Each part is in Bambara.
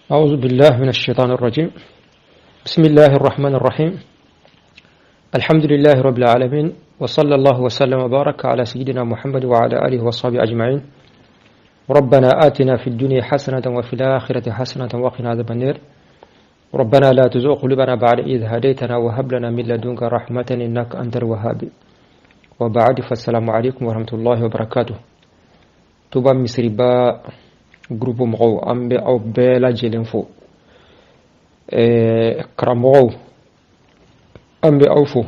أعوذ بالله من الشيطان الرجيم. بسم الله الرحمن الرحيم. الحمد لله رب العالمين، وصلى الله وسلم وبارك على سيدنا محمد وعلى آله وصحبه أجمعين. ربنا آتنا في الدنيا حسنة وفي الآخرة حسنة وقنا عذاب النار. ربنا لا تزغ قلوبنا بعد إذ هديتنا وهب لنا من لدنك رحمة إنك أنت الوهاب. وبعد، فالسلام عليكم ورحمة الله وبركاته. Touba Misiriba groupe mɔgɔw, an bɛ aw bɛɛ lajɛlen fo. Karamɔgɔw, an bɛ aw fo.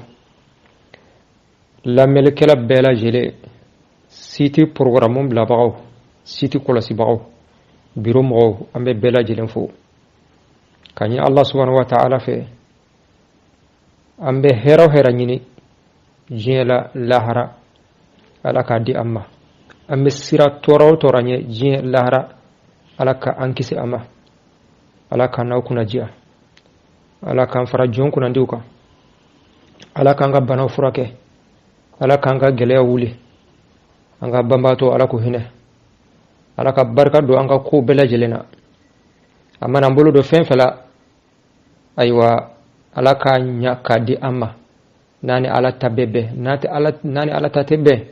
Lamɛnnikɛla bɛɛ lajɛlen, site programme bilabagaw, site kɔlɔsibagaw, bureau mɔgɔw, an bɛ bɛɛ lajɛlen fo. Ka ɲini Allah subhanahu wa ta'ala fɛ, an bɛ hɛrɛ o hɛrɛ ɲini diɲɛ la lahara, Ala k'a di an ma. An bɛ sira tɔɔrɔ o tɔɔrɔ ɲɛ diɲɛ lahara, Ala ka an kisi a ma. Ala k'an n'aw kunna diya, Ala k'an fara jɔn kunnandiw kan, Ala k'an ka banaw furakɛ, Ala k'an ka gɛlɛya wuli, an ka banbaatɔ Ala k'u hinɛ, Ala ka barika don an ka kow bɛɛ lajɛlen na. A mana an bolo don fɛn fɛn la, ayiwa, Ala k'a ɲa k'a di an ma n'a ni Ala ta bɛ bɛn. N'a ni Ala ta tɛ bɛn,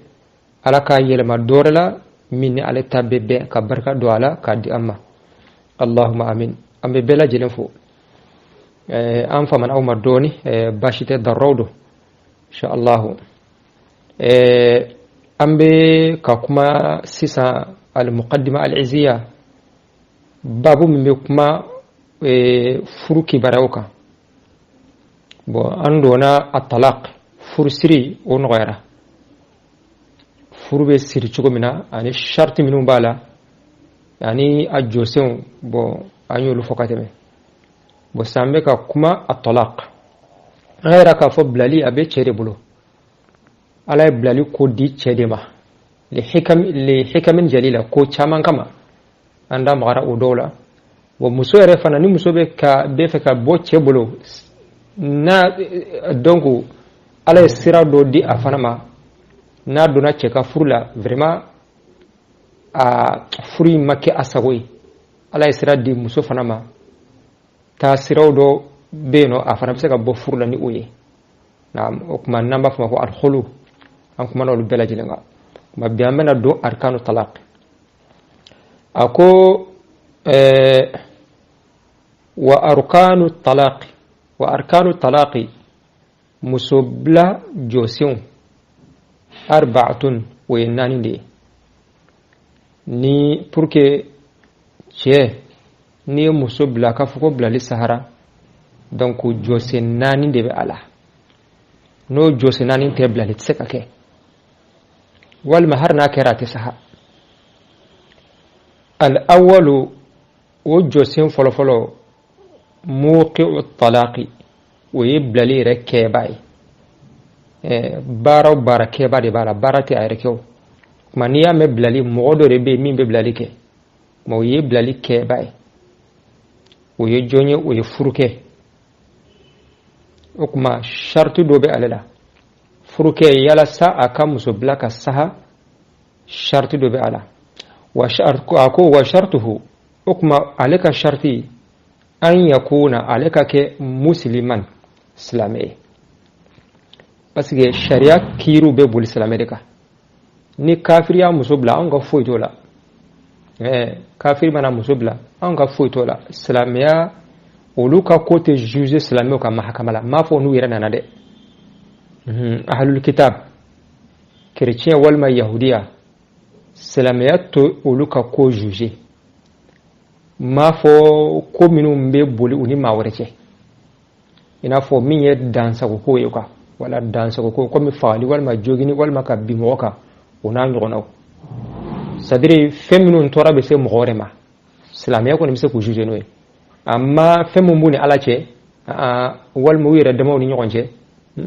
Ala k'a yɛlɛma dɔ wɛrɛ la min ni ale ta bɛ bɛn, ka barika don a la k'a di an ma. Allahumma amin. An bɛ bɛɛ lajɛlen fo. An famana aw ma dɔɔni, baasi tɛ, daruraw don insha allahu. An bɛ ka kuma sisan al-muqaddima al-iziya, babu min bɛ kuma furu kibaruyaw kan. Bon, an donna a talaq, furusiri, o nɔgɔyara. Furu bɛ siri cogo min na ani sariti minnu b'a la ani a jɔsenw, bon, an y'olu fɔ ka tɛmɛ. Bon, sisan an bɛ ka kuma a talaq. An yɛrɛ k'a fɔ bilali a bɛ cɛ de bolo. Ala ye bilali ko di cɛ de ma li hikamin jalila, ko caman kama, an da magara o dɔw la. Bon, muso yɛrɛ fana, ni muso bɛ ka bɛ fɛ ka bɔ cɛ bolo na, donc Ala ye sira dɔ di a fana ma. N'a donna cɛ ka furu la, vraiment a furu in ma kɛ a sago ye, Ala ye sira di muso fana ma. Taa siraw dɔ bɛ yen nɔ, a fana bɛ se ka bɔ furu la ni o ye. O tuma n'an b'a fɔ o ma ko alkhulu, an kumana olu bɛɛ lajɛlen kan. Tuma bi an bɛna don arkanu talaq. A ko wa arkanu talaq, wa arkanu talaqi, musobila jɔsenw, arba'atun, o ye naani de ye. Ni pour que cɛ n'i ye muso bila k'a fɔ ko bilali sahara, donc jɔsen naani de bɛ a la. N'o jɔsen naani tɛ, bilali tɛ se ka kɛ, walima hali n'a kɛra a tɛ saha. Al awwalu, o jɔsen fɔlɔfɔlɔ, muqi'u talaqi, o ye bilali yɛrɛ kɛba ye. Baara o baara kɛba de b'a la, baara tɛ a yɛrɛ kɛ. O tuma n'i y'a mɛn bilali, mɔgɔ dɔ de bɛ yen min bɛ bilali kɛ. Tuma o ye bilali kɛba ye. O ye jɔn ye? O ye furukɛ. O tuma sariti dɔ bɛ ale la, furukɛ, yalasa a ka muso bila ka saha, sariti dɔ bɛ a la. Wa a ko wa shartuhu, o tuma ale ka sariti, an yakuna, ale ka kɛ musliman, silamɛ ye, parce que sariya kiiriw bɛ boli silamɛ de kan. Ni kafiri y'a muso bila, anw ka foyi t'o la. Kafiri mana muso bila, anw ka foyi t'o la. Silamɛya, olu ka ko tɛ juger silamɛw ka mahakama la. N m'a fɔ n'u yɛrɛ nana dɛ. Ahlul kitab, chrétien walima yahudiya, silamɛya to olu ka ko juger. N m'a fɔ ko minnu bɛ boli u ni maa wɛrɛ cɛ, i n'a fɔ min ye dansagoko ye quoi, wala dansagoko komi fagali walima jogini walima ka bin mɔgɔ kan, o n'a ɲɔgɔnnaw. C'est à dire fɛn minnu tɔɔrɔ bɛ se mɔgɔ wɛrɛ ma, silamɛya kɔni bɛ se k'u juger n'o ye. Amma fɛn min b'u ni Ala cɛ walima u yɛrɛ damaw ni ɲɔgɔn cɛ,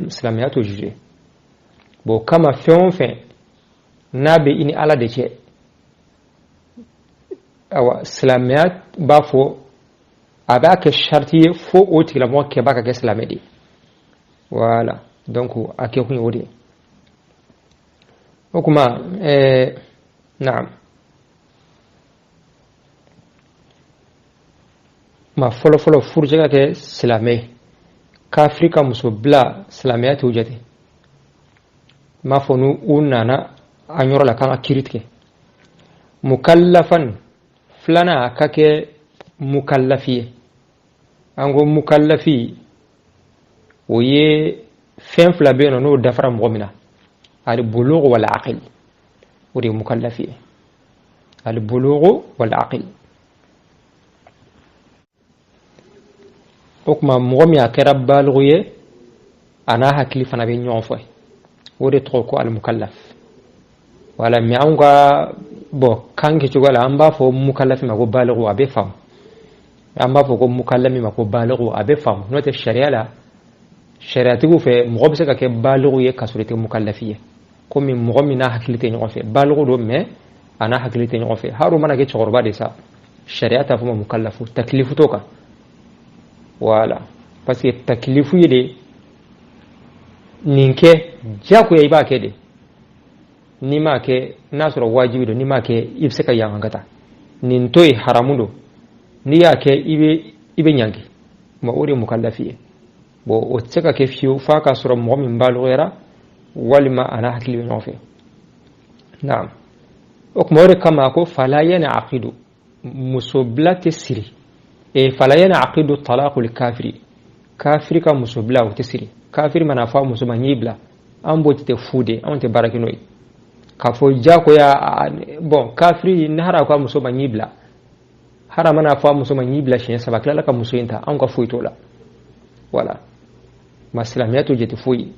silamɛya t'o juger. Bon, kama fɛn o fɛn n'a bɛ i ni Ala de cɛ, awa, silamɛya b'a fɔ a b'a kɛ sariti ye fo o tigilamɔgɔ kɛba ka kɛ silamɛ de ye. Voilà, donc a kɛ kun ye o de ye. O kuma naam. Ma fɔlɔfɔlɔ furucɛ ka kɛ silamɛ ye. Kafiri ka muso bila, silamɛya t'o jate. N b'a fɔ n'u u nana an yɔrɔ la k'an ka kiiri tigɛ. Mukallafan, filanan, a ka kɛ mukallafi ye. An ko mukallafi, o ye fɛn fila bɛ yen nɔ n'o dafara mɔgɔ min na, al-bulugh wal aql, o de ye mukallafi ye, al-bulugh wal aql. O tuma mɔgɔ min a kɛra baligu ye, a n'a hakili fana bɛ ɲɔgɔn fɛ, o de tɔgɔ ko al-mukallaf. Wala mais anw ka bɔn kan kɛcogo la, an b'a fɔ mukallafi ma ko baligu, a bɛ faamu. An b'a fɔ ko mukallami ma ko baligu, a bɛ faamu. N'o tɛ, sariya la, sariyatigiw fɛ, mɔgɔ bɛ se ka kɛ baligu ye ka sɔrɔ i tɛ mukallafi ye, komi mɔgɔ min n'a hakili tɛ ɲɔgɔn fɛ. Baligu don, mais a n'a hakili tɛ ɲɔgɔn fɛ. Hali o mana kɛ cɛkɔrɔba de sa, sariya t'a fɔ ma mukallafu, takilifu t'o kan. Wala, parce que takilifu ye de nin kɛ diyagoya, i b'a kɛ de. N'i m'a kɛ, n'a sɔrɔ wajibi don, n'i m'a kɛ, i bɛ se ka yangan ka taa. Nin to yen haramu don, n'i y'a kɛ, i bɛ ɲangi. Ma o de ye mukallafi ye. Bon, o tɛ se ka kɛ fiyewu f'a ka sɔrɔ mɔgɔ min baloguyara walima a n'a hakili bɛ ɲɔgɔn fɛ. Naam, o tuma o de kama ko fala yanaqidu, musobila tɛ siri. E fala yanaqidu talaqul kafiri, kafiri ka musobila o tɛ siri. Kafiri mana fɔ a muso ma n y'i bila, an b'o tɛ fu de, anw tɛ baara kɛ n'o ye k'a fɔ diyagoya. Bon, kafiri ni hara ko a muso ma n y'i bila, hara mana fɔ a muso ma n y'i bila siɲɛ saba, tilala ka muso in ta, anw ka foyi t'o la. Wala ma silamɛya t'o jate foyi,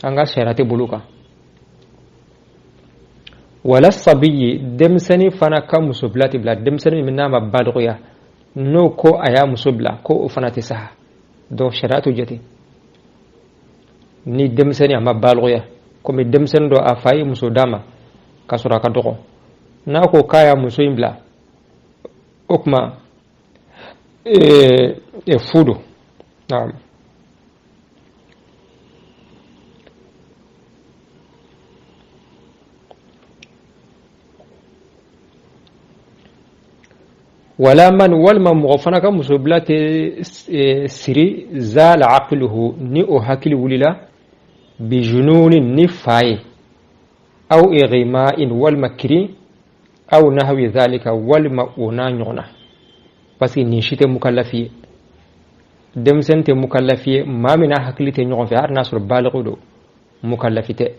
an ka sariya tɛ bolo kan. Wala sabiyi, denmisɛnnin fana ka muso bila tɛ bila. Denmisɛnnin min n'a ma balikuya, n'o ko a y'a muso bila, ko o fana tɛ sa. Donc sariya t'o jate ni denmisɛnnin a ma balikuya. Komi denmisɛnnin dɔ, a fa ye muso d'a ma ka sɔrɔ a ka dɔgɔ, n'a ko k'a y'a muso in bila, o tuma fu don. Naam. Wala man, walima mɔgɔ fana ka musobila tɛ siri, zala aqluhu, ni o hakili wulila, bijununin, ni fa ye, aw ighma'in, walima kirin, aw nahwi dhalika, walima o n'a ɲɔgɔnna. Parce que nin si tɛ mukallafi ye, denmisɛnnin tɛ mukallafi ye, maa min n'a hakili tɛ ɲɔgɔn fɛ, hali n'a sɔrɔ baliku don, mukallafi tɛ.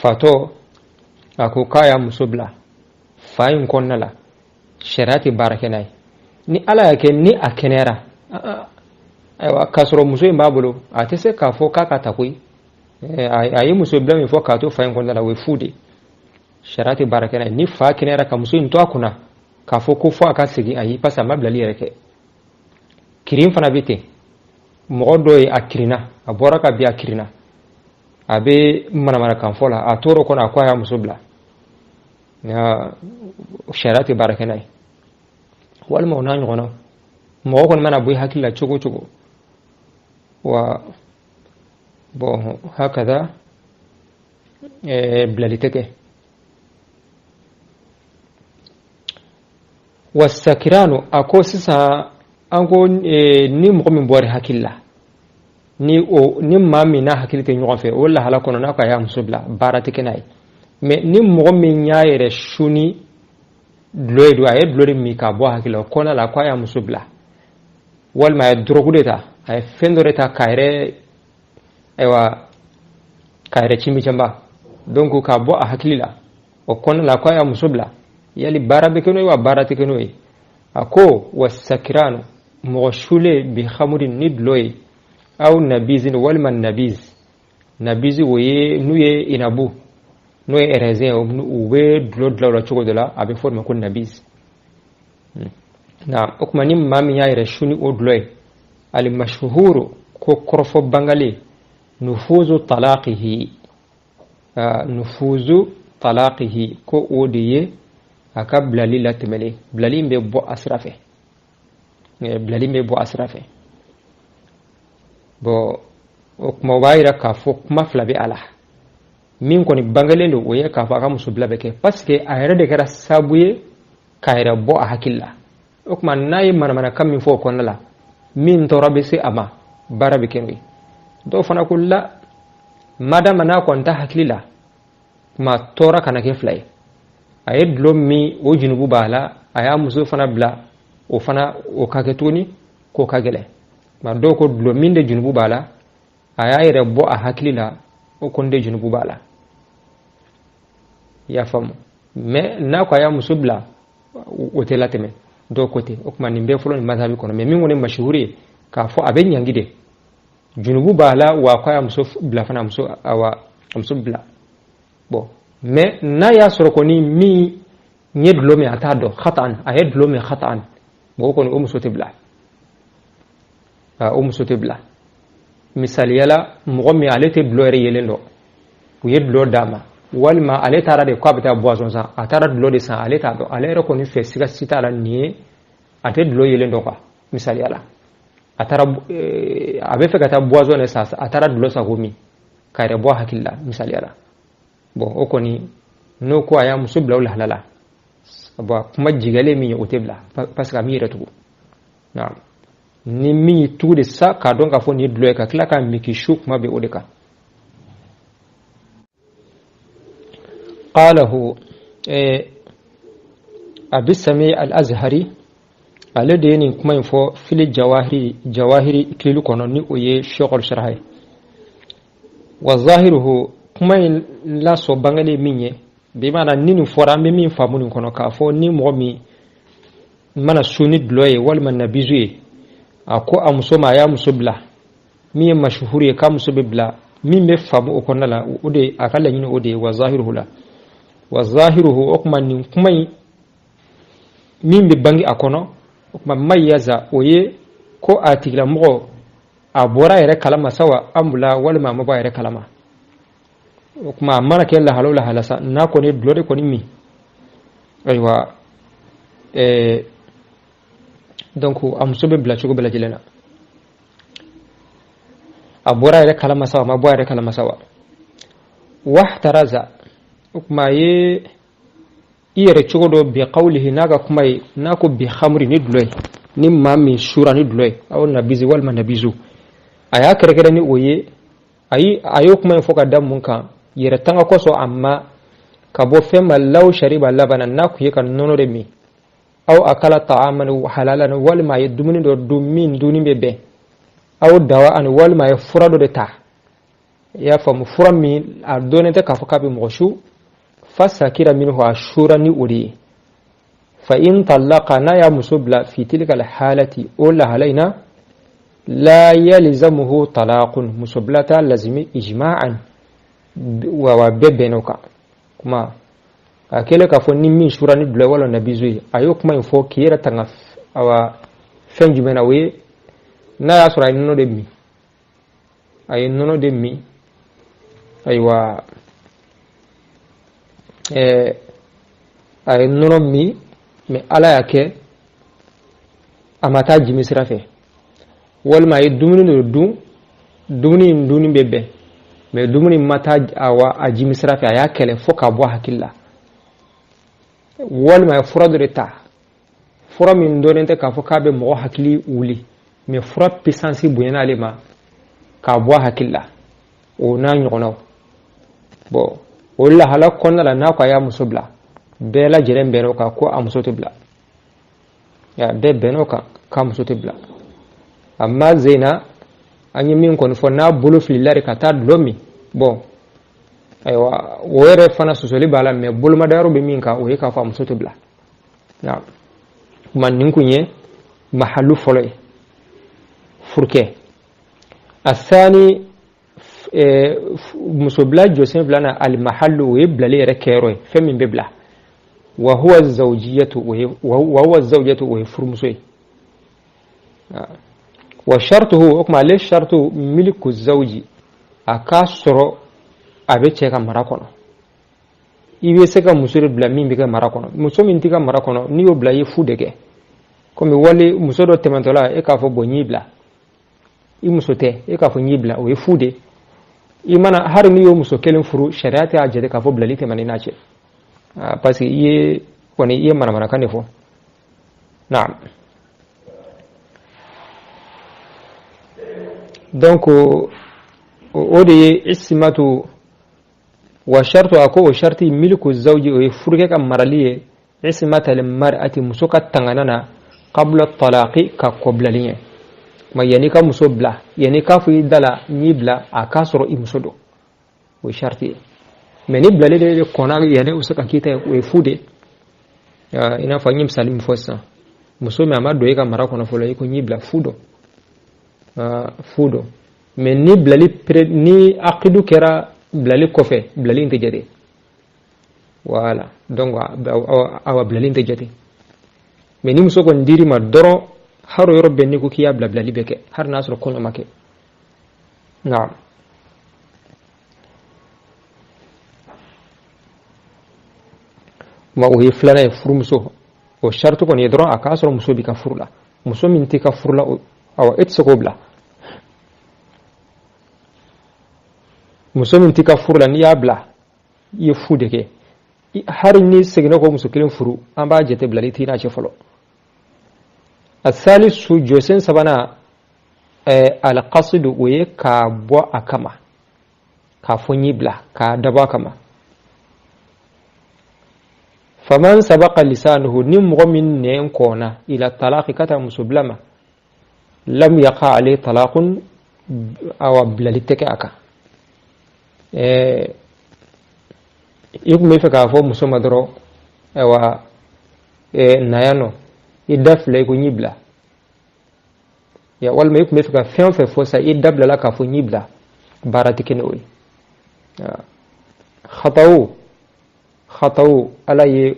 Fatɔ a ko k'a y'a muso bila fa in kɔnɔna la, sariya tɛ baara kɛ n'a ye. Ni ala y'a kɛ ni a kɛnɛyara, ayiwa, k'a sɔrɔ muso in b'a bolo, a tɛ se k'a fɔ k'a ka ta koyi. A ye muso bila min fɔ k'a to fa in kɔnɔna la, o ye fu de, sariya tɛ baara kɛ n'a ye. Ni fa kɛnɛyara ka muso in to a kunna k'a fɔ ko fo a ka segin, ayi, parce que a ma bilali yɛrɛ kɛ. Kirin fana bɛ ten. Mɔgɔ dɔ ye a kirinna, a bɔra ka bin, a kirinna, a bɛ manamanakan fɔ la, a tor'o kɔnɔ, a ko a y'a muso bila, sariya tɛ baara kɛ n'a ye. Walima o n'a ɲɔgɔnna, mɔgɔ kɔni mana bɔ i hakili la cogo o cogo wa, bon, hakada bilali tɛ kɛ. Wa sakiranu, a ko sisan an ko ni mɔgɔ min bɔra hakili la, ni o ni maa min n'a hakili tɛ ɲɔgɔn fɛ, o lahala kɔnɔ, n'a ko a y'a muso bila, baara tɛ kɛ n'a ye. Mais ni mɔgɔ min y'a yɛrɛ su ni dulɔ ye don, a ye dulɔ de min k'a bɔ a hakili la, o kɔnɔna la, ko a y'a muso bila, walima a ye dɔrɔgu de ta, a ye fɛn dɔ de ta k'a yɛrɛ, ayiwa, k'a yɛrɛ cimicanba, donc k'a bɔ a hakili la, o kɔnɔna la, ko a y'a muso bila, yali baara bɛ kɛ n'o ye wa baara tɛ kɛ n'o ye? A ko wa sakiranu, mɔgɔ sulen, bi hamurin, ni dulɔ ye, aw nabizin, walima nabiz. Nabizi, o ye n'u ye inabu, n'o ye raisin, u bɛ dulɔ dilan o la cogo dɔ la, a bɛ fɔ o ma ko nabiz. Na o tuma ni maa min y'a yɛrɛ su ni o dulɔ ye, alimashuhuru, ko kɔrɔfɔ bangalen, nufuzu talaqihi, nufuzu talaqihi, ko o de ye a ka bilali latɛmɛlen, bilali in bɛ bɔ a sira fɛ, bilali bɛ bɔ a sira fɛ. Bon, o kuma o b'a yira k'a fɔ kuma fila bɛ a la. Min kɔni bangelen don, o ye k'a fɔ a ka muso bila bɛ kɛ, parce que a yɛrɛ de kɛra sababu ye k'a yɛrɛ bɔ a hakili la. O tuma n'a ye manamanakan min fɔ o kɔnɔna la, min tɔɔrɔ bɛ se a ma, baara bɛ kɛ n'o ye. Dɔw fana ko la, madama n'a kɔni t'a hakili la, kuma tɔɔrɔ kana kɛ fila ye. A ye dulɔ min, o junubu b'a la, a y'a muso fana bila, o fana o ka kɛ tuguni k'o ka gɛlɛn. Nka dɔw ko dulɔ min de junubu b'a la, a y'a yɛrɛ bɔ a hakili la, o kɔni de junubu b'a la. I y'a faamu? Mais n'a ko a y'a muso bila, o tɛ latɛmɛ, dɔw ko ten. O tuma nin bɛɛ fɔlɔ nin mazhabi kɔnɔ. Mais min kɔni ye mashuhuri ye, k'a fɔ a bɛ ɲangi de, junubu b'a la, wa ko a y'a muso bila fana, awa a muso bila. Bon, mais n'a y'a sɔrɔ kɔni min ye dulɔ min, a t'a dɔn, khata'an, a ye dulɔ min khata'an, bon, o kɔni o muso tɛ bila, o muso tɛ bila. Misaliya la, mɔgɔ min ale tɛ dulɔ yɛrɛ yelen dɔn, u ye dulɔ d'a ma, walima ale taara de k'a bɛ taa boisson san, a taara dulɔ de san, ale t'a dɔn, ale yɛrɛ kɔni fɛ siga si t'a la nin ye, a tɛ dulɔ yelen dɔn quoi. Misaliya la, a taara, a bɛ fɛ ka taa boisson de san, a taara dulɔ san k'o min k'a yɛrɛ bɔ a hakili la, misaliya la. Bon, o kɔni n'o ko a y'a muso bila o lahala la, bon, kuma jigɛlen min ye, o tɛ bila, parce que a m'i yɛrɛ tugu. Naam, ni min y'i tugu de sa k'a dɔn k'a fɔ nin ye dulɔ ye, ka tila k'a min k'i su, kuma bɛ o de kan. Qalahu Abi Sami al-Azhari, ale de ye nin kuma in fɔ fili jawahiri, jawahiri kililu kɔnɔ, ni o ye Shekol sharha ye. Wa zahiruhu, kuma in lasɔ bangelen min ye, bi maana ni nin fɔra, an bɛ min faamu nin kɔnɔ, k'a fɔ ni mɔgɔ min mana su ni dulɔ ye walima nabizu ye, a ko a muso ma a y'a muso bila, min ye mashuhuri ye k'a muso bɛ bila, min bɛ faamu o kɔnɔna la, o de a ka laɲini, o de ye wa zahiruhu la. Wa zahiruhu, o tuma nin kuma in min bɛ bange a kɔnɔ, o tuma mayyaza, o ye ko a tigilamɔgɔ a bɔra a yɛrɛ kalama sawa amula, walima a ma bɔ a yɛrɛ kalama. O tuma a mana kɛ lahala o lahala sa, n'a kɔni ye dulɔ de kɔni min, ayiwa, donc a muso bɛ bila cogo bɛɛ lajɛlen na, a bɔra a yɛrɛ kalama sawa, a ma bɔ a yɛrɛ kalama sawa. Wahtaraza, o tuma a ye i yɛrɛ cogo dɔ bi qawlihi, n'a ka kuma ye, n'a ko bi khamri, ni dulɔ ye, ni maa min sura ni dulɔ ye, aw nabizi walima nabizu, a y'a kɛrɛkɛrɛ ni o ye. Ayi, a y'o kuma in fɔ ka da mun kan? Yɛrɛ tanga kosɔn a ma ka bɔ fɛn ma, law shariba labana, n'a kun ye ka nɔnɔ de min, aw akala ta'aman halalan, walima a ye dumuni dɔ dun min dunni bɛ bɛn, aw dawa ani, walima a ye fura dɔ de ta, i y'a faamu, fura min a dɔnnen tɛ k'a fɔ k'a bɛ mɔgɔ su, fa sakira minhu, a sura ni o de ye. Fa in talaqa, n'a y'a muso bila, fi tilka alhalati, o lahala in na, la yalzamuhu talaqun, muso bila t'a lazimi, ijma'an, wa bɛɛ bɛnn'o kan. Kuma a kɛlen k'a fɔ ni min sura ni dulɔ wala nabizu ye, a y'o kuma in fɔ k'i yɛrɛ tanga awa fɛn jumɛn na? O ye n'a y'a sɔrɔ a ye nɔnɔ de min, a ye nɔnɔ de min, ayiwa, a ye nɔnɔ min, mais Ala y'a kɛ a ma taa jimi sira fɛ, walima a ye dumuni dɔ dun, dumuni in dunni bɛ bɛn, mais dumuni ma taa awa a jimi sira fɛ, a y'a kɛlɛ fo k'a bɔ a hakili la, walima a ye fura dɔ de ta, fura min dɔnnen tɛ k'a fɔ k'a bɛ mɔgɔ hakili wuli, mais fura puissance bonyana ale ma k'a bɔ a hakili la, o n'a ɲɔgɔnnaw. Bon, o lahala kɔnɔna la, n'a ko a y'a muso bila, bɛɛ lajɛlen bɛnn'o kan ko a muso tɛ bila, bɛɛ bɛnn'o kan k'a muso tɛ bila. Amma zena, an ye min kɔni fɔ, n'a bolo filila de ka taa dulɔ min, bon, ayiwa, o yɛrɛ fana sɔsɔli b'a la, mais bolomadayɔrɔ bɛ min kan, o ye k'a fɔ a muso tɛ bila. Kuma nin kun ye mahalu fɔlɔ ye, furukɛ. Asani, musobila jɔsen filanan, alimahalu, o ye bilali yɛrɛ kɛyɔrɔ ye, fɛn min bɛ bila. Wa huwa zawjiyatu, o ye wa huwa zawjatu, o ye furumuso ye. Wa shartuhu, o tuma ale shartu miliku zawji, a k'a sɔrɔ a bɛ cɛ ka mara kɔnɔ. I bɛ se ka muso de bila min bɛ kɛ mara kɔnɔ. Muso min t'i ka mara kɔnɔ, n'i y'o bila, i ye fu de kɛ. Komi wali muso dɔ tɛmɛtɔla, e k'a fɔ bon, n y'i bila, i muso tɛ, e k'a fɔ n y'i bila, o ye fu de. I mana hali n'i y'o muso kelen furu, sariya tɛ a jate k'a fɔ bilali tɛmɛna i n'a cɛ, parce que i ye kɔni i ye manamanakan de fɔ. Naam. Donc o de ye ismatu wa shartu, a ko o sharti milku zawji, o ye furukɛ ka marali ye, ismatal mar'ati, muso ka tangana na, qabla talaqi, ka kɔbilali ɲɛ. Ma yanni ka muso bila, yanni k'a fɔ i da la n y'i bila, a k'a sɔrɔ i muso don, o ye sharti ye. Mais ni bilali de kɔnna yanni o se ka k'i ta ye, o ye fu de. I n'a fɔ an ye misali min fɔ sisan, muso min a ma don e ka mara kɔnɔ fɔlɔ, i ko n y'i bila, fu don, fu don. Mais ni bilali ni akidu kɛra bilali kɔfɛ, bilali in tɛ jate. Voilà, donc awa bilali in tɛ jate. Mais ni muso kɔni dir'i ma dɔrɔn, har o yɔrɔ bɛɛ n'i ko k'i y'a bila, bilali bɛ kɛ, hali n'a sɔrɔ kɔɲɔ ma kɛ. Naam. Ma o ye filanan ye, furumuso. O sariti kɔni ye dɔrɔn a k'a sɔrɔ muso b'i ka furu la. Muso min t'i ka furu la, awa e tɛ se k'o bila. Muso min t'i ka furu la, n'i y'a bila, i ye fu de kɛ. Hali n'i seginna k'o muso kelen furu, an b'a jate bilali t'i n'a cɛ fɔlɔ. Asalisu, jɔsen sabanan, alqasidu, o ye k'a bɔ a kama, k'a fɔ n y'i bila, k'a dabɔ a kama. Faman sabaqa lisanuhu, ni mɔgɔ min nɛn kɔnna, ila talaqi, ka taa muso bila ma, lam yaqa alayhi talaqun, awa bilali tɛ kɛ a kan. I tun bɛ fɛ k'a fɔ muso ma dɔrɔn, ayiwa, na yan nɔ, i da fila, i ko n y'i bila. Ya, walima i tun bɛ fɛ ka fɛn o fɛn fɔ sa, i da bilala k'a fɔ n y'i bila, baara tɛ kɛ n'o ye. Khatawo, ala ye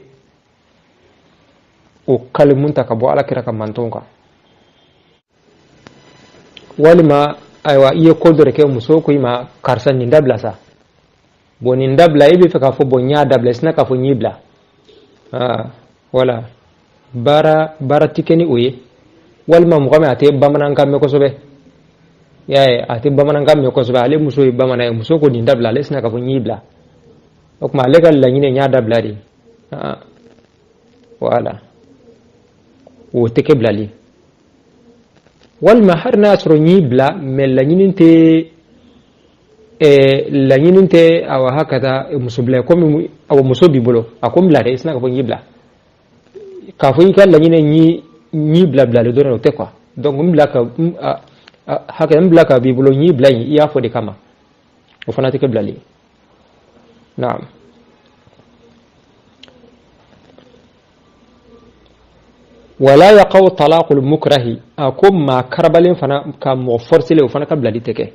o kalimu ta ka bɔ ala kira ka mantɔn kan. Walima ayiwa, i ye ko dɔ de kɛ, muso ko i ma, karisa nin dabila sa, bon nin dabila, i bɛ fɛ k'a fɔ bon n y'a dabila, i sina k'a fɔ n y'i bila. Wala baara tɛ kɛ ni o ye. Walima mɔgɔ min a tɛ bamanankan mɛn kosɛbɛ, i y'a ye, a tɛ bamanankan mɛn kosɛbɛ, ale muso ye bamanan ye, muso ko nin dabila, ale sina k'a fɔ n y'i bila, o tuma ale ka laɲini n y'a dabila de. Wala o tɛ kɛ bilali. Walima hali n'a y'a sɔrɔ n y'i bila, mais laɲini tɛ awa hakata muso bila ye, komi awa muso b'i bolo, a ko n bila dɛ, i sina k'a fɔ n y'i bila, k'a fɔ i ka laɲini n y'i bila bilali dɔrɔn, o tɛ quoi. Donc n bila ka hakɛ n bila ka b'i bolo, n y'i bila yen, i y'a fɔ de kama, o fana tɛ kɛ bilali ye. Naam. Wala yaqaw talaqul mukrahi, a ko maa karabalen fana ka mɔgɔ forcélen, o fana ka bilali tɛ kɛ.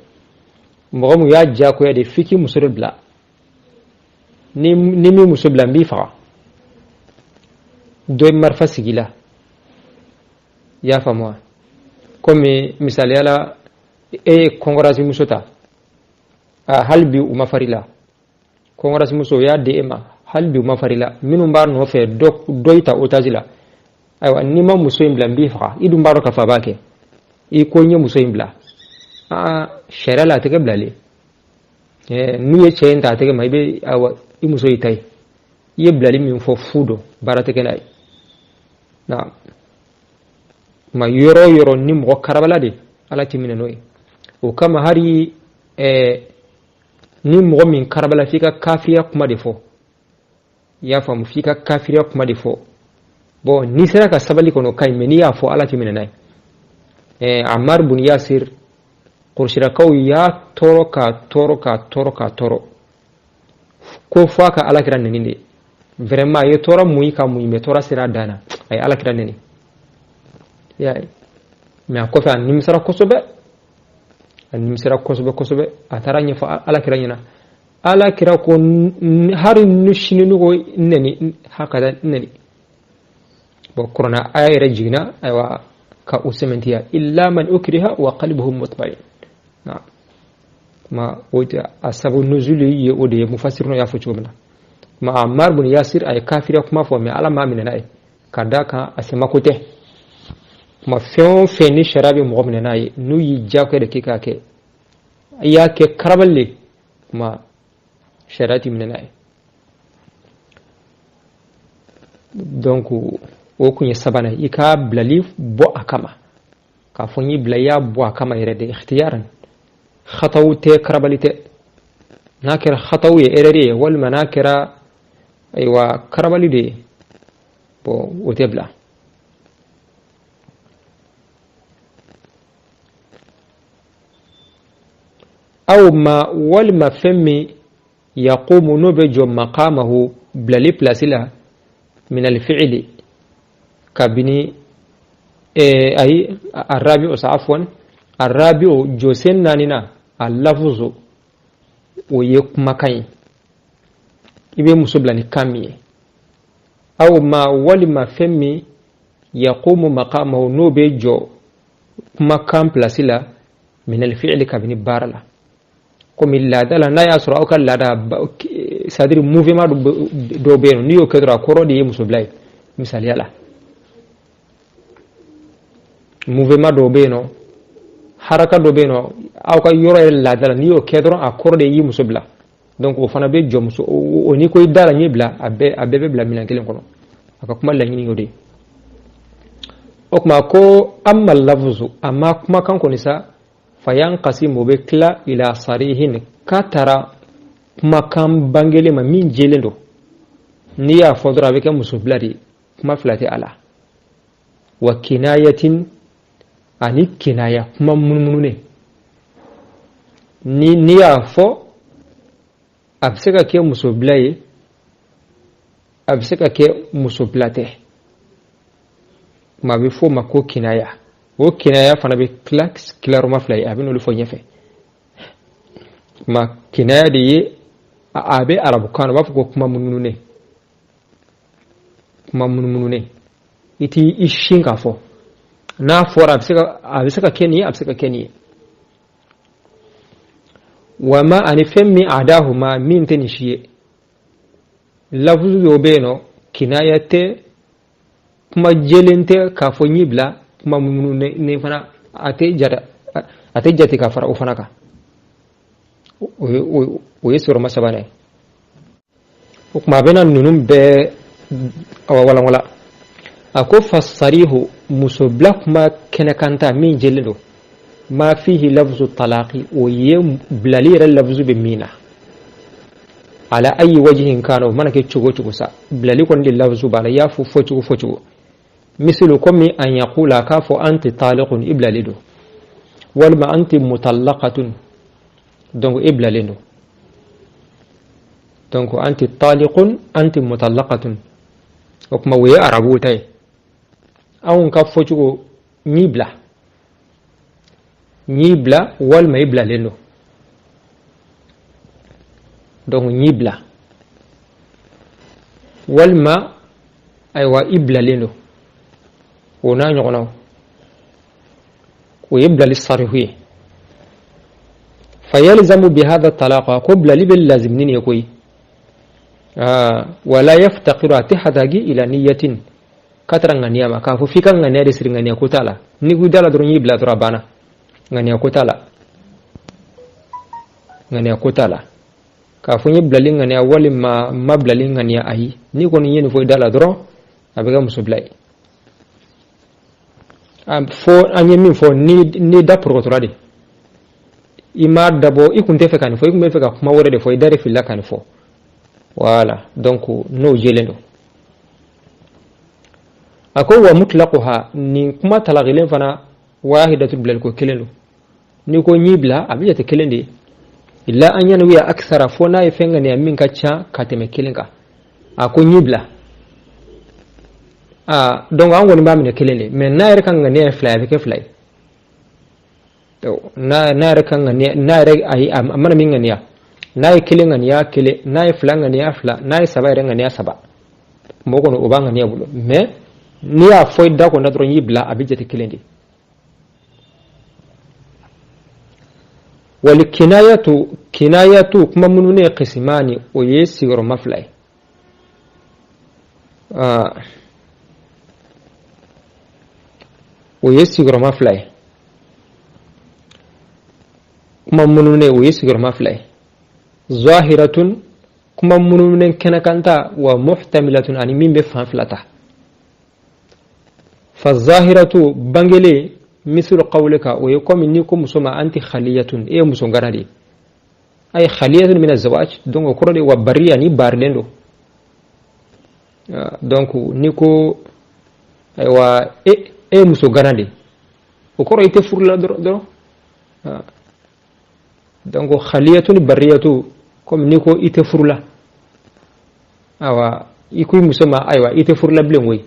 Mɔgɔ mun y'a diyagoya de f'i k'i muso de bila, ni min muso bila n b'i faga, dɔ ye marifa sigi la, i y'a faamu wa? Komi misaliya la, e ye kɔnkɔrasi muso ta, hali bi u ma fari la, kɔnkɔrasi muso o y'a di e ma, hali bi u ma fari la, minnu b'a nɔfɛ dɔ y'i ta otage la, ayiwa n'i ma muso in bila n b'i faga, i dun b'a dɔn k'a fɔ a b'a kɛ, i ko n ye muso in bila, sariya la a tɛ kɛ bilali ye. N'u ye cɛ in ta a tɛgɛ ma, i bɛ ayiwa i muso y'i ta ye, i ye bilali min fɔ fu don, baara tɛ kɛ n'a ye. Naam. Ma yɔrɔ o yɔrɔ ni mɔgɔ karabala de, ala t'i minɛ n'o ye. O kama hali ni mɔgɔ min karabala f'i ka kafiriya kuma de fɔ, i y'a faamu, f'i ka kafiriya kuma de fɔ. Bon n'i sera ka sabali kɔnɔ o ka ɲi, mais n'i y'a fɔ ala t'i minɛ n'a ye. Ammar bun Yasir, Kurusirakaw y'a tɔɔrɔ k'a tɔɔrɔ k'a tɔɔrɔ k'a tɔɔrɔ ko fo a ka ala kira nɛni de. Vraiment a ye tɔɔrɔ muɲu ka muɲu, mais tɔɔrɔ sera a dan na, a ye ala kira nɛni. I y'a ye, mais a kɔfɛ a nimisara kosɛbɛ, a nimisara kosɛbɛ kosɛbɛ, a taara ɲɛfɔ ala kira ɲɛna. Ala kira ko hari ni sini n'u ko nɛni, hakada nɛni. Bon kuranɛ aya yɛrɛ jiginna ayiwa ka o sɛmɛntiya, illa man ukriha wa qalbuhu mutmain. Naam. Ma o a sabu nuzuli ye o de ye, mufassirun y'a fɔ cogo min na. Ma Ammar bun Yasir a ye kafiriya kuma fɔ, mais ala m'a minɛ n'a ye, ka d'a kan a sɛmako tɛ. Kuma fɛn o fɛn ni sariya bɛ mɔgɔ minɛ n'a ye, n'u y'i diyagoya de k'i k'a kɛ, i y'a kɛ karabali de, kuma sariya t'i minɛ n'a ye. Donc O kun ye sabanan ye, i ka bilali bɔ a kama, k'a fɔ n y'i bila, i y'a bɔ a kama yɛrɛ de, ikhtiyaran, khataw tɛ, karabali tɛ. N'a kɛra khataw ye, erreur ye, walima n'a kɛra ayiwa karabali de ye, bon, o tɛ bila. Aw ma walima fɛn min yaqumu, n'o bɛ jɔ maqamahu, bilali pilasi la, min alfi'li, kabini ayi, arrabi'u sa, afwan, arrabi'u, jɔsen naanina, a lafuzu, o ye kumakan ye, i bɛ muso bila ni kan min ye. Aw ma walima fɛn min yaqumu maqamahu, n'o bɛ jɔ kumakan pilasi la, min alfi'li, kabini baara la, komi laada la, n'a y'a sɔrɔ aw ka laada, c'est à dire mouvement dɔw bɛ yen nɔ, n'i y'o kɛ dɔrɔn, a kɔrɔ de ye musobila ye. Misaliya la, mouvement dɔw bɛ yen nɔ, haraka dɔ bɛ yen nɔ, aw ka yɔrɔ yɛrɛ laada la, n'i y'o kɛ dɔrɔn, a kɔrɔ de y'i muso bila. Donc o fana bɛ jɔ muso o, n'i ko i da la n y'i bila, a bɛɛ bɛ bila minɛn kelen kɔnɔ. A ka kuma laɲini y'o de ye. O tuma ko amma lafzu, amma kumakan kɔni sa, fayanqasimu, o bɛ tila, ila sarihin, ka tara kumakan bangelen ma min jɛlen don, n'i y'a fɔ dɔrɔn a bɛ kɛ muso bila de ye, kuma fila tɛ a la, wa kinayatin, ani kinaya, kuma munumununen, ni n'i y'a fɔ a bɛ se ka kɛ muso bila ye, a bɛ se ka kɛ muso bila tɛ. Kuma a bɛ f'o ma ko kinaya. O kinaya fana bɛ tila tilayɔrɔma fila ye, a bɛ n'olu fɔ ɲɛfɛ. Kuma kinaya de ye, a bɛ arabukan na, u b'a fɔ ko kuma munumununen, kuma munumununen, i t'i i sin k'a fɔ, n'a fɔra a bɛ se ka kɛ nin ye, a bɛ se ka kɛ nin ye. Wa ma, ani fɛn min adahuma, min tɛ nin si ye. Lafuzu dɔw bɛ yen nɔ, kinaya tɛ, kuma jɛlen tɛ k'a fɔ n y'i bila, kuma munumununen fana a tɛ jate, a tɛ jate ka fara o fana kan. O ye sɔrɔma sabanan ye. O tuma a bɛna ninnu bɛɛ walanwala. A ko fasarihu, musobila kuma kɛnɛkanta min jɛlen don, ma fihi lafzu talaqi, o ye bilali yɛrɛ lafzu bɛ min na, ala ayi wajihin kana, o mana kɛ cogo cogo sa, bilali kɔni de lafzu b'a la, i y'a fɔ fɔ cogo fɔ cogo. Misilu, komi an yaqula, k'a fɔ anti taliqun, i bilalen don, walima anti mutallaqatun, donc i bilalen don. Donc anti taliqun, anti mutallaqatun, o kuma o ye arabuw ta ye. Anw ka fɔcogo, n y'i bila, n y'i bila, walima i bilalen don. Donc n y'i bila, walima ayiwa i bilalen don, o n'a ɲɔgɔnnaw, o ye bilali sarihu ye. Fayalzamu bihadha talaqa, ko bilali bɛ lazimini nin ye koyi. Wala yaftaqiru, a tɛ hatagi, ila niyatin, ka tara ŋaniya ma, k'a fɔ f'i ka ŋaniya de siri. Ŋaniya ko t'a la. N'i ko i da la dɔrɔn n y'i bila dɔrɔn, a banna, ŋaniya ko t'a la, ŋaniya ko t'a la k'a fɔ n ye bilali ŋaniya walima n ma bilali ŋaniya. Ayi, n'i kɔni ye nin fɔ i da la dɔrɔn, a bɛ kɛ muso bila ye. Fo an ye min fɔ, ni da porokotora de, i m'a dabɔ, i kun tɛ fɛ ka nin fɔ, i kun bɛ fɛ ka kuma wɛrɛ de fɔ, i da de filila ka nin fɔ. Voilà, donc n'o jɛlen don. A ko wa mutlaquha, nin kuma talakilen fana, wahidatu, bilali ko kelen don. N'i ko n y'i bila, a bɛ jate kelen de ye, illa an yanwiya aksara, fo n'a ye fɛn ŋaniya min ka ca ka tɛmɛ kelen kan. A ko n y'i bila, aa, donc an kɔni b'a minɛ kelen de, mais n'a yɛrɛ ka ŋaniya ye fila ye, a bɛ kɛ fila ye. N'a yɛrɛ ka ŋaniya, n'a yɛrɛ, ayi, a mana min ŋaniya, n'a ye kelen ŋaniya kelen, n'a ye fila ŋaniya fila, n'a ye saba yɛrɛ ŋaniya saba, mɔgɔ kɔni o b'a ŋaniya bolo. Mais n'i y'a fɔ i da kɔnɔ dɔrɔn n y'i bila, a bɛ jate kelen de. Wal kinayatu, kinayatu, kuma minnu ne, qisimani, o ye sigiyɔrɔma fila ye, o ye sigiyɔrɔma fila ye. Kuma minnu ne, o ye sigiyɔrɔma fila ye: zahiratun, kuma munumunen kɛnɛkanta, wa muhtamilatun, ani min bɛ fan fila ta. Fa zahiratu bangele mislu qawlika, o ye komi n'i ko muso ma anti khaliyatun, e ye muso gana de ye, ay khaliyatun min azwaj, donc o kɔrɔ de wa bariya ni baarilen don. Donc n'i ko ayiwa e ye muso gana de, o kɔrɔ i tɛ furu la dɔrɔn. Donc khaliyatu ni bariyatu, komi n'i ko i tɛ furu la, awa i ko i muso ma ayiwa i tɛ furu la bilen koyi,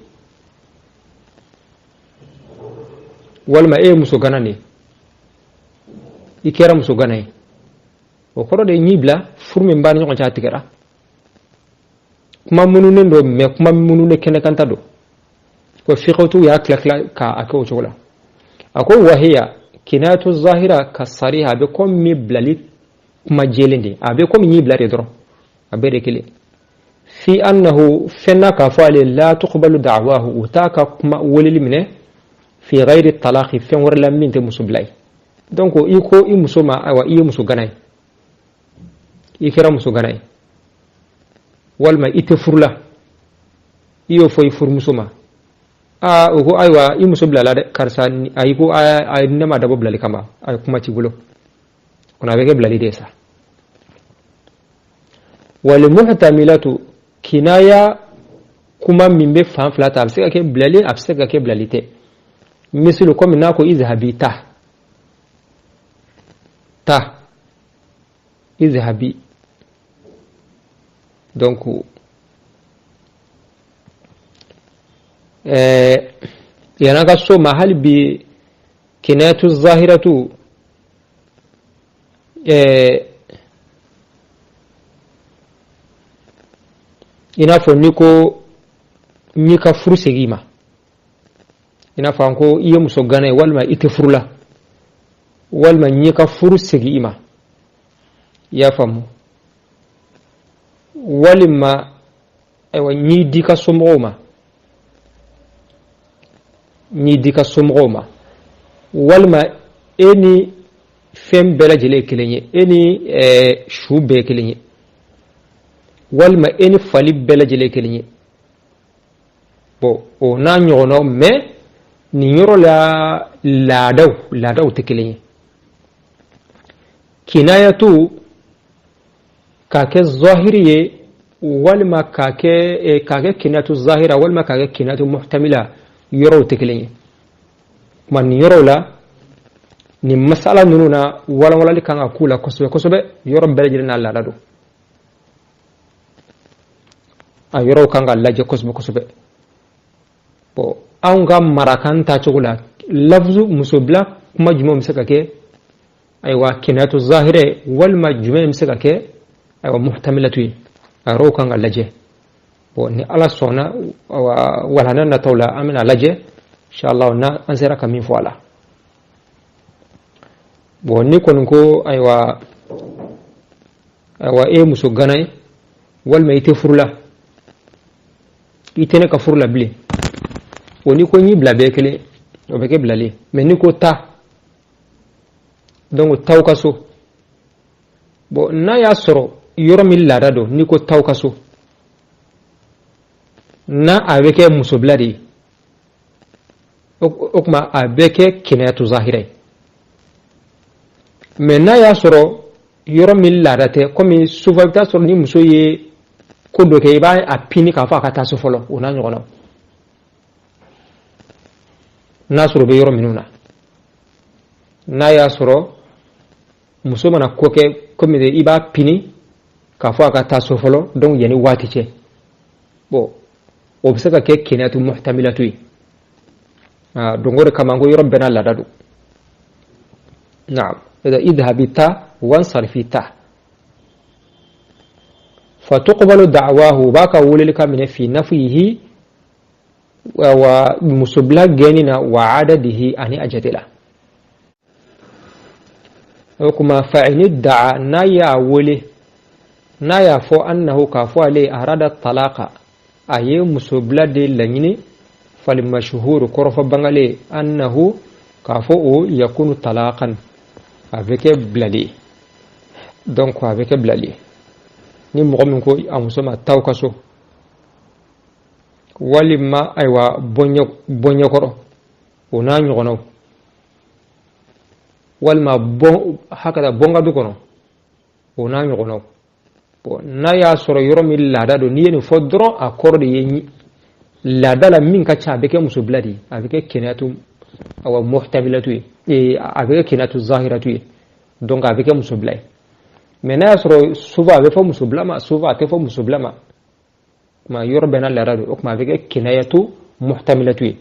walima e ye muso gana de ye, i kɛra muso gana ye, o kɔrɔ de y'i bila furu min b'a ni ɲɔgɔn cɛ a tigɛra. Kuma mununen don, mais kuma mununen kɛnɛkanta don, ko fiqhutigiw y'a tila tila k'a kɛ o cogo la. A ko wahiya kinayatu zahira ka sariha, a bɛ komi bilali kuma jɛlen de, a bɛ komi y'i bila de dɔrɔn, a bɛɛ de kelen. Fi annahu fɛn na k'a fɔ ale la tuqbalu da'wahu, u t'a ka kuma weleli minɛ fi ghayri talaqi, fɛn wɛrɛ la min tɛ muso bila ye. Donc i ko i muso ma ayiwa i ye muso gana ye, i kɛra muso gana ye, walima i tɛ furu la, i y'o fɔ i furumuso ma, aa o ko ayiwa i muso bilala dɛ karisa, ayi ko a ne ma dabɔ bilali kama, a ye kuma t'i bolo, kɔnɔ a bɛ kɛ bilali de ye sa. Wal muhtamilatu kinaya kuma min bɛ fan fila ta, a bɛ se ka kɛ bilali, a bɛ se ka kɛ bilali tɛ. Misali komi n'a ko izhabi ta, ta izhabi, donc yana ka so ma hali bi kinayatu zahiratu i n'a fɔ n'i ko n y'i ka furu segin i ma, i n'a fɔ an ko i ye muso gana ye walima i tɛ furu la, walima n y'i ka furu segin i ma, i y'a faamu, walima ayiwa n y'i di ka somɔgɔw ma, n y'i di ka somɔgɔw ma, walima e ni fɛn bɛɛ lajɛlen ye kelen ye, e ni su bɛɛ ye kelen ye, walima e ni fali bɛɛ lajɛlen ye kelen ye. Bon o n'a ɲɔgɔnnaw, mais nin yɔrɔ la laadaw tɛ kelen ye. Kinayatu k'a kɛ zahiri ye walima k'a kɛ kinayatu zahira walima k'a kɛ kinayatu muhtamila, yɔrɔw tɛ kelen ye. Kuma nin yɔrɔw la, nin masala ninnu na walawalali kan ka k'u la kosɛbɛ kosɛbɛ, yɔrɔ bɛɛ lajɛlen n'a laada don, a yɔrɔw kan ka lajɛ kosɛbɛ kosɛbɛ. Bon anw ka marakan tacogo la, lafuzu musobila kuma jumɛn bɛ se ka kɛ ayiwa kinayatu zahira ye, walima jumɛn bɛ se ka kɛ ayiwa muhtamilatu ye, a yɔrɔw kan ka lajɛ. Bon ni Ala sɔnna walana nataw la an bɛna lajɛ inshallah na an sera ka min fɔ a la. Bon ni kɔni ko ayiwa e ye muso gana ye walima i tɛ furu la, i tɛ ne ka furu la bilen, o n'i ko n y'i bila bɛɛ kelen, o bɛ kɛ bilali ye. Mais n'i ko taa, donc t'aw ka so, bon n'a y'a sɔrɔ yɔrɔ min laada don, n'i ko t'aw ka so, n'a a bɛ kɛ musobila de ye, o tuma a bɛ kɛ kinayatu zahira ye. Mais n'a y'a sɔrɔ yɔrɔ min laada tɛ, komi souvent i bɛ taa sɔrɔ ni muso ye ko dɔ kɛ, i b'a a pini k'a fɔ a ka taa so fɔlɔ, o n'a ɲɔgɔnnaw, n'a sɔrɔ o bɛ yɔrɔ minnu na, n'a y'a sɔrɔ muso mana ko kɛ komi i b'a pini k'a fɔ a ka taa so fɔlɔ, donc yanni waati cɛ, bon o bɛ se ka kɛ kinayatu muhtamilatu ye. Donc o de kama n ko yɔrɔ bɛɛ n'a laada don. Naam, idhabi ta wansarifi ta, fatuqbalu da'wahu, b'a ka weleli ka minɛ fi nafihi wa musobila gɛnni na, wa adadihi ani a jate la. O kuma fa ini da'a, n'a y'a wele, n'a y'a fɔ annahu k'a fɔ ale arada talaka, a ye musobila de laɲini, falimashhur kɔrɔfɔ bangale annahu k'a fɔ o yakunu talaqan, a bɛ kɛ bilali ye. Donc a bɛ kɛ bilali ye ni mɔgɔ min ko a muso ma t'aw ka so, walima ayiwa bɔ ɲɛkɔrɔ, O n'a ɲɔgɔnnaw walima bon hakada bonga du kɔnɔ, o n'a ɲɔgɔnnaw. Bon, n'a y'a sɔrɔ yɔrɔ min laada don, n'i ye nin fɔ dɔrɔn, a kɔrɔ de ye laada la min ka ca, a bɛ kɛ musobila de ye, a bɛ kɛ kɛnɛyatu awa muhtamilatu ye, a bɛ kɛ kɛnɛyatu zahiratu ye. Donc a bɛ kɛ musobila ye. Mais n'a y'a sɔrɔ souvent a bɛ fɔ musobila ma, souvent a tɛ fɔ musobila ma, kuma yɔrɔ bɛɛ n'a laada don, o tuma a bɛ kɛ kɛnɛyatu muhtamilatu ye.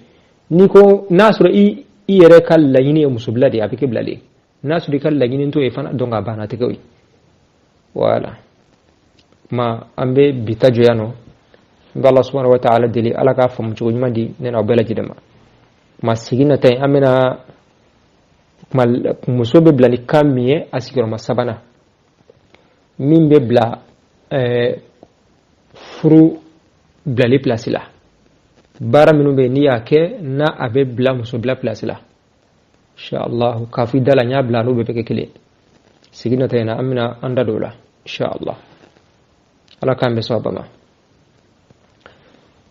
N'i ko n'a sɔrɔ i yɛrɛ ka laɲini ye musobila de ye, a bɛ kɛ bilalen ye. N'a sɔrɔ i ka laɲini t'o ye fana, donc a banna, tɛ kɛ o ye. Voilà, kuma an bɛ bi ta jɔ yan nɔ. N bɛ Ala subhanahu wa ta'ala deli, Ala k'a faamu cogo ɲuman di ne n'aw bɛɛ lajɛlen ma. Kuma sigi nata in, an bɛna kuma muso bɛ bila ni kan min ye, a sigiyɔrɔma sabanan min bɛ bila furu bilali place la, baara minnu bɛ yen n'i y'a kɛ n'a a bɛ bila muso bila place la, inshallah. K'a fɔ i da la n y'a bila, n'o bɛɛ bɛ kɛ kelen. Sigi nata in na, an bɛna an da don o la, inshallah. Ala k'an bɛ sɔn ma.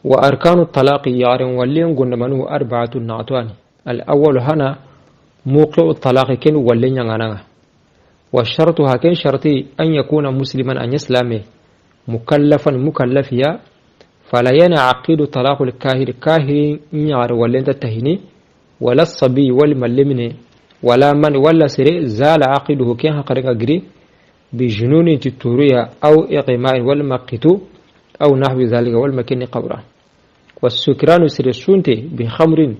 Wa arkanu talaqi yaren wallen gondamanu arba'atu na'tani. Al awwal hana muqi'u talaqi ken wallen nyangana wa shartuha ken sharti an yakuna musliman an yaslame mukallafan mukallafiya fala yanعقد طلاق الكاهر كاهر ñaar wallenta tahini wala الصبي والملمن ولا من ولا سري زال عقده كان حقرقا غري بجنون تتوريا أو إغماء والمقتو أو نحو ذلك والمكن قبره. والسكران سري سونتي بخمر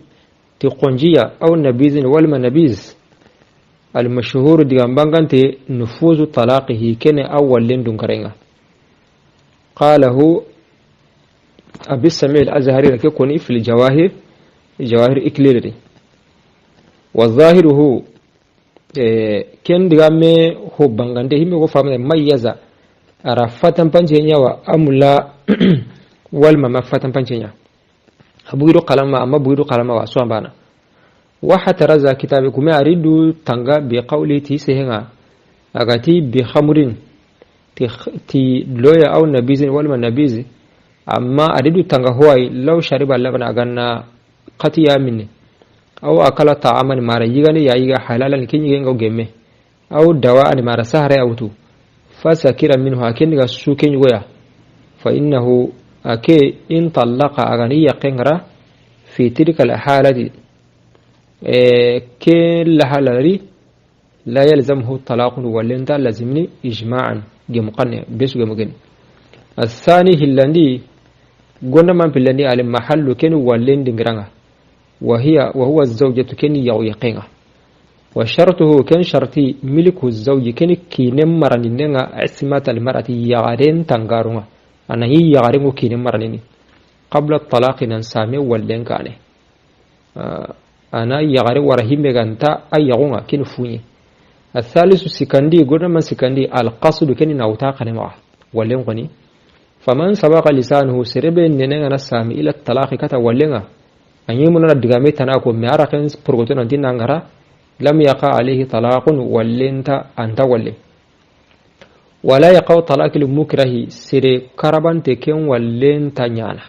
تقنجية أو نبيذ والمنبيذ المشهور ديغان نفوذ طلاقه كان أول لندن كرينغا. قاله أبي السميع الأزهري لكيكوني في الجواهر جواهر إكليري. والظاهر هو ken digame ho bangande himbe ko famne mayyaza ara fatan pancenya wa amula walma ma fatan pancenya abugido qalama amma bugido qalama wa so ambana wa hataraza kitabe kume aridu tanga bi qawli ti sehenga agati bi khamrin ti loya aw nabizin walma nabizi amma aridu tanga huwai law shariba labana aganna qatiya minni aw akala ta'aman mara yigani ya yiga halalan kin yiga gemme aw dawa'an mara sahara awtu fasakira minhu akin ga su kin goya fa innahu ake in talaqa agani yaqingra fi tilka al halati ke la halari la yalzamhu talaq walenta lazimni ijma'an gemqanne besu gemgen. الثاني هلندي gonda man pilandi al mahallu ken wallen dingranga وهو الزوجة كن يقينga وشرطه كن شرطي ملك الزوج كن كينم مرنينga عصمة المرأة يغارين تنغارونga أنا هي يغارين كينم مرنيني قبل الطلاق ننسامي ولين كاني أنا يغارين ورهيم غانتا أي يغونga كن فوني. الثالث سكندي قلنا من سكندي القصد كن نوتا قنمع ولين غني فمن سبق لسانه سربين ننغا نسامي إلى الطلاق كتا ولينga an yi munana digame tana ko me ara kan progoto nan dinna ngara lam yaqa alayhi talaqun wallenta anta walle wala yaqa talaqil mukrahi sire karabante ken wallenta nyana.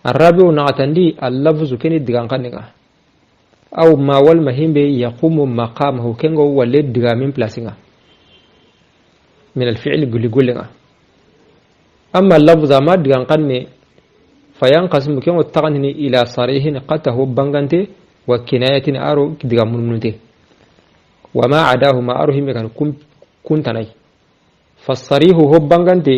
Arabiu na'tandi al-lafzu ken digan kaninga aw ma wal mahimbe yaqumu maqamahu kengo walle digamin placinga min al-fi'l guligullinga amma al-lafza ma digan kanne فينقسم كم التغني إلى صريح قته بانغانتي وكناية أرو دغامنونتي وما عداه ما أروه مكان كنتناي. فالصريح هو بانغانتي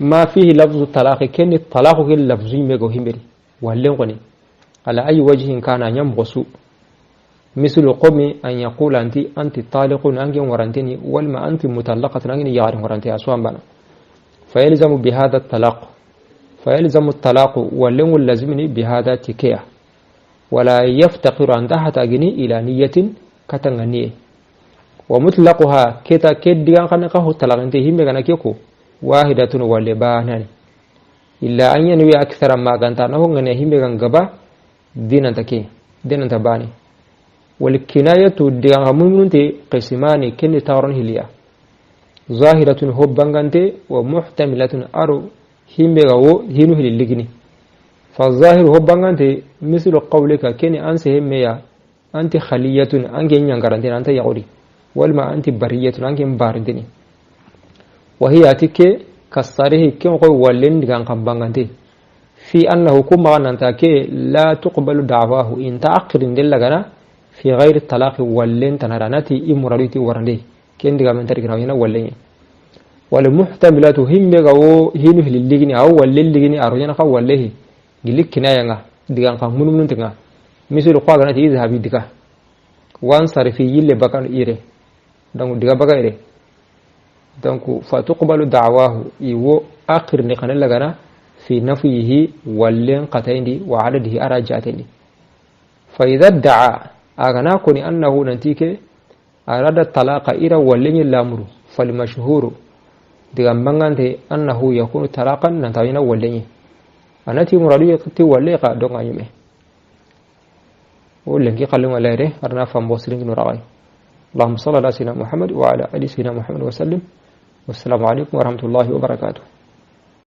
ما فيه لفظ الطلاق كن الطلاق اللفظ ميغو همبري ولنغني على أي وجه كان يمغسو مثل قوم أن يقول أنت طالق أنك ورنتني والما أنت مطلقة أنك يغار ورنتي أسوان بنا فيلزم بهذا الطلاق فيلزم الطلاق واللون اللازمني بهذا تكيا ولا يفتقر عن تحت أجني إلى نية كتنغنية ومطلقها كتا كدغان خنقه الطلاق انتهي مغانا كيكو واحدة ولبانان إلا أن ينوي أكثر ما كانت غنيه مغان غبا دينا تكي دينا تباني. والكناية دغان ممنونتي قسمان كن تارن هليا ظاهرة هو بانغانتي ومحتملة أرو himbe ga wo hinu hili ligini. Fa zahiru ho bangante mislu qawlika keni an sehe meya anti khaliyatun anke ñangaranteni anta yaxudi walma anti bariyatun anke mbarinteni wa hiya ati ke kasarihi ken koy wallen digan kam bangante fi annahu ku maxa nanta ke la tuqbalu da'wahu inta aqirinde lagana fi ghairi talaqi wallen tanara nati i muradu iti warande ken digamen tarigina wallenye. Wal muhtamilatu himme ga wo hinu hililigini aw wallen ligini aroñana xa wallehi gili kinayanga digan xa munumununtenga misulu ko ganati izhabi diga wan sarfi yille bakan ire donc diga baka ire donc fa tuqbalu da'wahu iwo akhir ni kana lagana fi nafihi wallen qatayndi wa adadihi arajatendi. Fa idha da'a agana koni annahu nantike arada talaqa ira wallen lamuru fal mashhuru diga mangante annahu yakunu talaqan nantawina wallen anati muradu ti walle ka donc anyume o lenki qallu wala arna fambo siringi no rawai. اللهم صل على سيدنا محمد وعلى ال سيدنا محمد وسلم، والسلام عليكم ورحمه الله وبركاته.